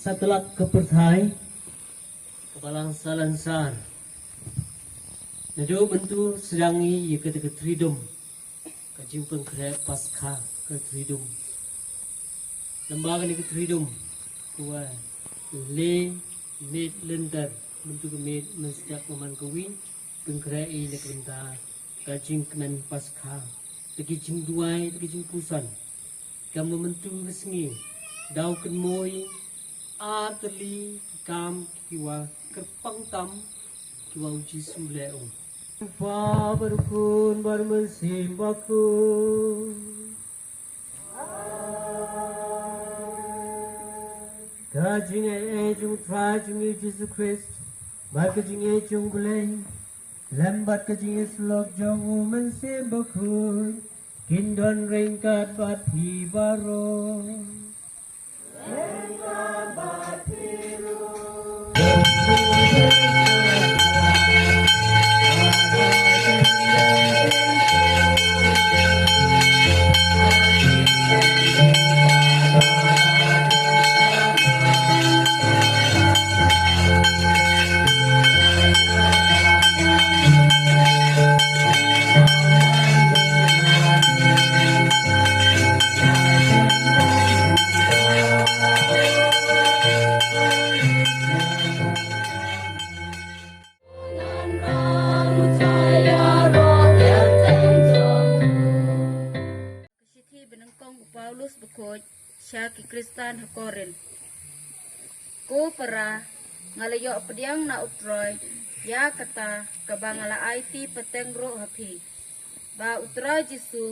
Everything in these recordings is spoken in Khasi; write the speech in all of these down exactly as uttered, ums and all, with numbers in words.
Sa tlot ka pyrthai ka Balang Salansar. Naduh mynta sdang ïa kata ka Triduum, ka jingpynkhreh Paskha ka Triduum. Lem bad kane ka Triduum, ka wa le miet lynter, mynta ka miet mynstep ka man ka wi, pynkhreh ïa ka bynta ka jingkmen Paskha, da ki jingduwai, da ki jingpuson. Kam mynta ka sngi, daw kynmoi ar tylli ki kam ki wa kyrpang tam ki wa u Jisu leh u. Kpa bad u Khun bad u Mynsiem Bakhuid. Ka jingaiei jong u Trai jong ngi Jisu Khrist bad ka jingaiei jong u Blei, lem bad ka jingïasyllok jong u Mynsiem Bakhuid, kin don ryngkat bad phi baroh. Shithi ba nyngkong u Paulus bakhuid sha ki Khristan ha Korinth. Ko para, nga la ïoh pdiang na u Trai ïa kata kaba nga la aiti pateng ruh ha phi, ba u Trai Jisu,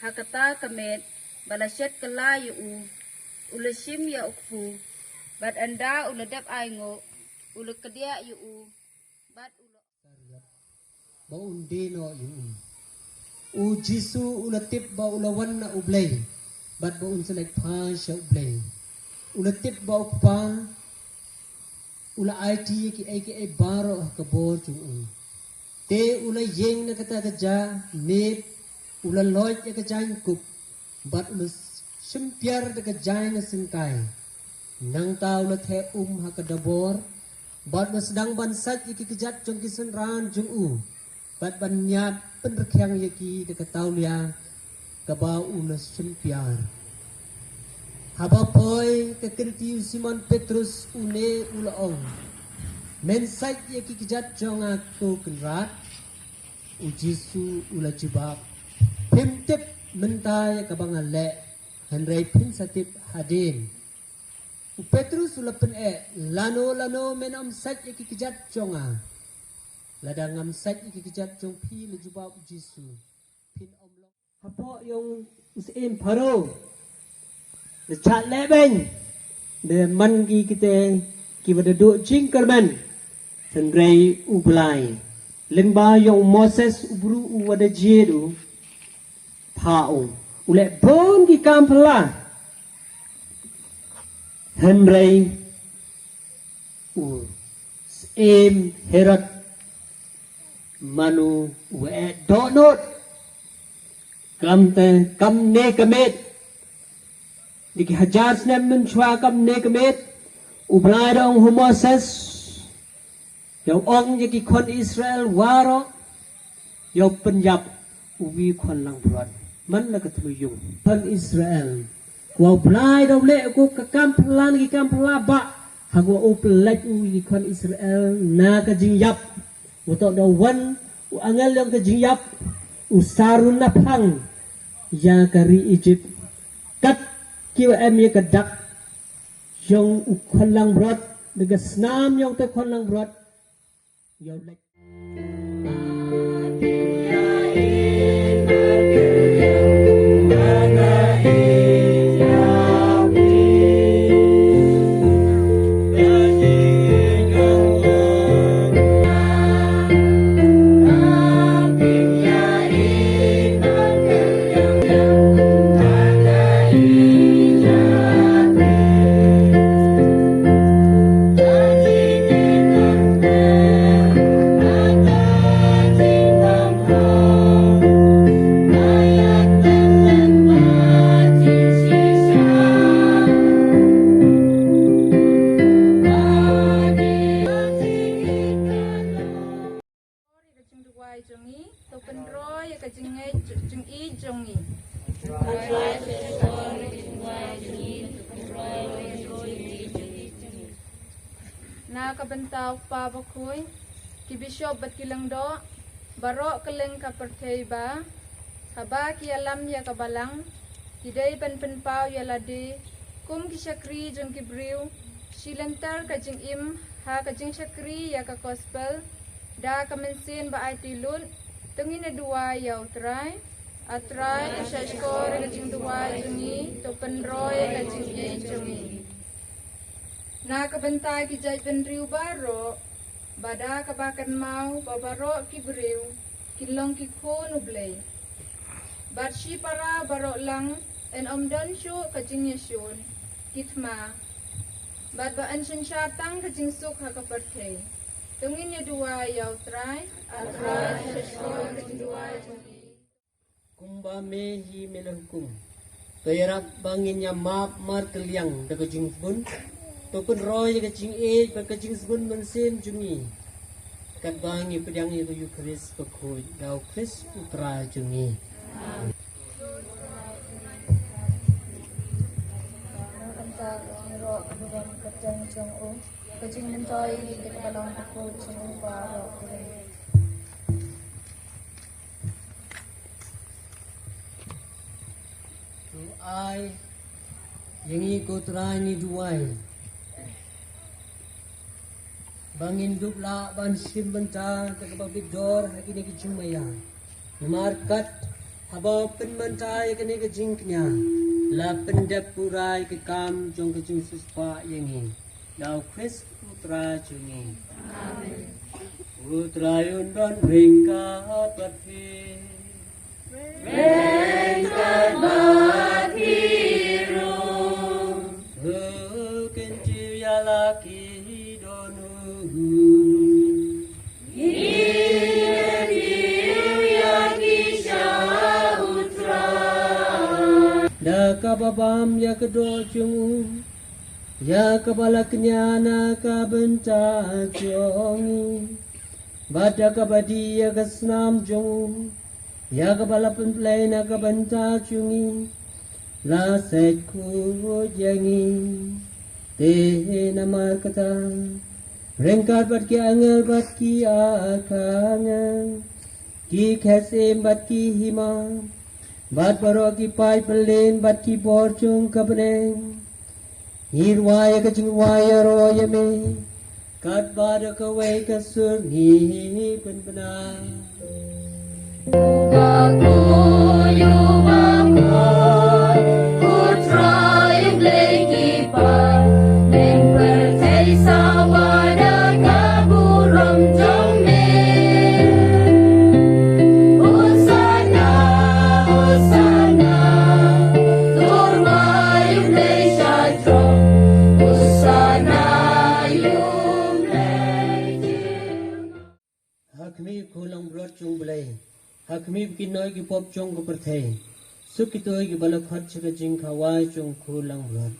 ha kata ka miet ba la shet kylla ïa u, u la shim ïa u kpu, bad ynda u la dep ainguh, u la kdiah ïa u, bad u la ba un die noh ïa u. U Jisu u la tip ba u la wan na u Blei, bad ba un sa leit phai sha u Blei. U la tip ba u Kpa u la aiti ïa kiei kiei baroh ha ka bor jong u. Te u la ïeng na kata ka jaka miet, u la loit ïa ka jaiñkup, bad u la shim piar da ka jaiñsyngkai. Nangta u la theh um ha ka dabor, bad u la sdang ban sait ïa ki kjat jong ki synran jong u, bad ban ñiad pynrkhiang ïa ki da ka tawlia kaba u la shim piar. Haba poi ka kynti u Simon Petrus, une u la ong, men sait ïa ki kjat jong nga ko Kynrad? U Jisu u la jubab, phim tip mynta ïa kaba nga leh, hynrei phin sa tip hadien. U Petrus u la pyneh, lano lano men ym sait ïa ki kjat jong nga? Lada ngam sait ïa ki kjat jong phi, la jubab u Jisu, phin ym long. Hapoh ïong u syiem Pharaoh, da chah leh beiñ, da man ki kite kiba da duh jingkyrmen, hynrei u Blai, lyngba ïong u Moses u briew u wa da jied u, pha u, u leh bun ki kam phylla. Hynrei u syiem Herod, mano u eh dohnud. Kamte kamne ka miet, da ki hajar snem mynshuwa kamne ka miet, u Blai da ong ha u Moses, ïa u ong ïa ki khun Israel waroh, ïa u pynïap uwei u khun langbrot man la ka thmu ïung. Khun Israel, ko u Blai da u leh ko ka kam phylla, ki kam phylla ba ha ko u pynlait u ïa ki khun Israel na ka jingïap. Uto da wan u angel ïong ka jingïap, u sar u naphang ïa ka ri Egypt. Kat ki wa em ïa ka dak ïong u khun langbrot, da ka snam ïong te khun langbrot, ïa u lait. Ai jong ngi, to pynroi ïa ka jingngeit jingïeit jong ngi. Na ka bynta u Kpa Bakhuid, ki bishop bad ki lyngdoh baroh kylleng ka pyrthei ba haba ki ïalam ïa ka balang, ki dei ban pynpaw ïa lade kum ki shakri jong ki briew, shi lynter ka jingim ha ka jingshakri ïa ka gospel da ka mynsiem ba aiti lut. To ngin ïa duwai ïa U Trai. A Trai, to shahshkor ïa ka jingduwai jong ngi, to pynroi ïa ka jingïeit jong ngi. Na ka bynta ki jaitbynriew baroh, ba da kaba kynmaw ba baroh ki briew kin long ki khun U Blei, bad shipara baroh lang yn ym don shuh ka jingïashun, ki thma, bad ba yn synshar tang ka jingsuk ha ka pyrthei. To ngin ïa duwai ïa U Trai. A Trai, to shahshkor ïa ka jingduwai jong ngi. Kumba me hi me la hukum, to ïarap ba ngin ïa map markylliang da ka jingsbun. To pynroi ïa ka jingïeit bad ka jingsbun mynsiem jong ngi, katba ngi pdiang ïa ka Eukharist bakhuid da U Khrist U Trai jong ngi. Ka jingmyntoi ïa ka balang bakhuid jong U baroh. To ai ïa ngi ko Trai, ngi duwai ba ngin dup lah ban shim bynta da kaba bit dor ha kine ki jingmaïa. Namar kat haba pynmynta ïa kane ka jingkñia, la pyndep pura ïa ka kam jong ka jingsiewspah ïa ngi da U Khrist U Trai jong ngi. Amen. U Trai un don ryngkat bad phi. Ryngkat bad phi ruh. To kyntiew ïa la ki dohnud. Ngin kyntiew ïa ki sha U Trai. Da kaba bam ïa ka doh jong u, ïa kaba la kñia na ka bynta jong ngi, bad da kaba die ïa ka snam jong u, ïa kaba la pynplei na ka bynta jong ngi, la sait khuid ïa ngi. Te namar kata, ryngkat bad ki angel bad ki archangel, ki khie syiem bad ki hima, bad baroh ki paidbah bad ki bor jong ka bneng, ngi rwai ïa ka jingrwai ïaroh ïa me, katba da kawei ka sur ngi pynbna. Uba khuid, uba khuid, U Trai U Blei ki paid, ïing pyrthei sawa da ka burom jong me. Hosana, Hosana, to rwai ïa U Blei sha jrong. Hosana ïa U Blei. Ha khmih, ko langbrot jong U Blei. Ha khmih, ki nongïalam ki pop jong ka pyrthei. Suk kito kiba la khot sha ka jingkhawai jong ko langbrot.